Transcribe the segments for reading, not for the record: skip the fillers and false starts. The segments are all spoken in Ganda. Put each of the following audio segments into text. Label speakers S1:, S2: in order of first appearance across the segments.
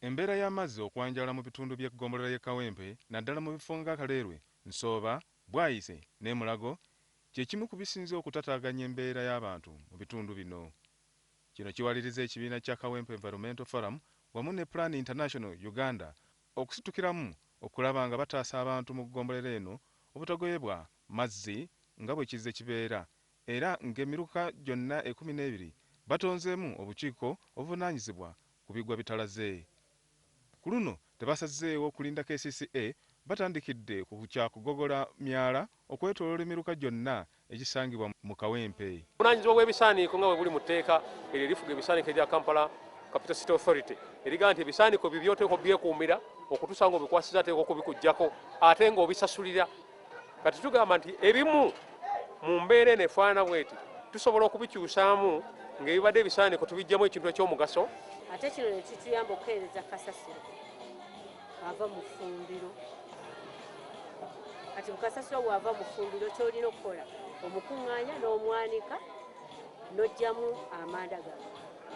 S1: Embeera y'amazzi okwanjala mu bitundu by'eggombolola y'e Kawempe naddala mu bifo nga Kaleerwe, Nsooba, Bwaise n'e Mulago kye kimu ku bisinze okutataaganya embeera y'abantu mu bitundu bino. Kino kiwaliriza ekibiina kya Kawempe Environmental Forum wamu ne Plan International Uganda okusitukiramu okulaba nga bataasa abantu mu ggombolera eno obutagoyebwa mazzi nga bwe kizze kibeera era ng'emiruka gyonna 12 batonzeemu obukiiko obuvunaanyizibwa ku bigwa bitalaze. Ku luno tebasazeewo kulinda KCCA batandikidde ku kya kugogola myala okwetooloola emiruka gyonna egisangibwa mu Kawempe.
S2: Obuvunaanyizibwa bw'ebisaaniiko nga bwe buli mu tteeka eryo erifuga ebisaaniiko erya Kampala Capital City Authority erigamba nti ebisaaniiko bibyo oteekwa obyekuumira okutuusa ng'obikwasizza ateekwa okubikuggyako ate ng'obisasulira. Kati tugamba nti ebimu mu mbeera eno efaanana bweti tusobola okubikyusaamu ng'ebibadde ebisaaniiko tubijjamu ekintu eky'omugaso.
S3: Ate kino ne kituyamba okukeereza kasasiro ava mu ffumbiro. Kati kasasiro bw'ava mu ffumbiro ky'olina okukola omukuŋŋaanya n'omwanika n'oggyamu amanda gano.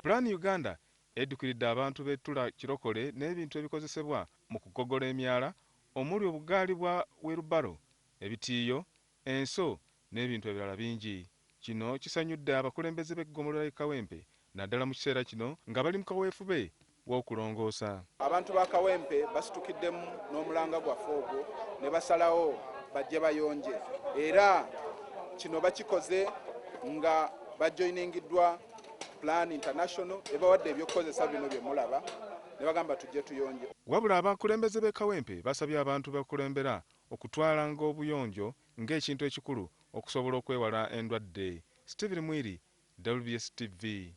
S1: Plan Uganda eddukiridde abantu b'e Ttula Kirokole n'ebintu ebikozesebwa mu kugogola emyala omuli obugaali bwa werubaro, ebitiiyo, enso n'ebintu ebirala bingi. Kino kisanyudde abakulembeze b'eggombolola y'e Kawempe naddala mu kiseera kino nga bali mu kaweefube w'okulongoosa.
S4: Abantu ba Kawempe basitukiddemu n'omulanga gwaffe ogwo ne basalawo bajje bayonje era kino bakikoze nga bajoyiningiddwa Plan International ebawadde ebyokukozesa bino bye mulaba ne bagamba tujje tuyonje.
S1: Wabula abakulembeze b'e Kawempe basabye abantu bebakulembera okutwalanga obuyonjo ng'ekintu ekikulu okusobola okwewala endwadde. Steven Mwiri, WBS TV.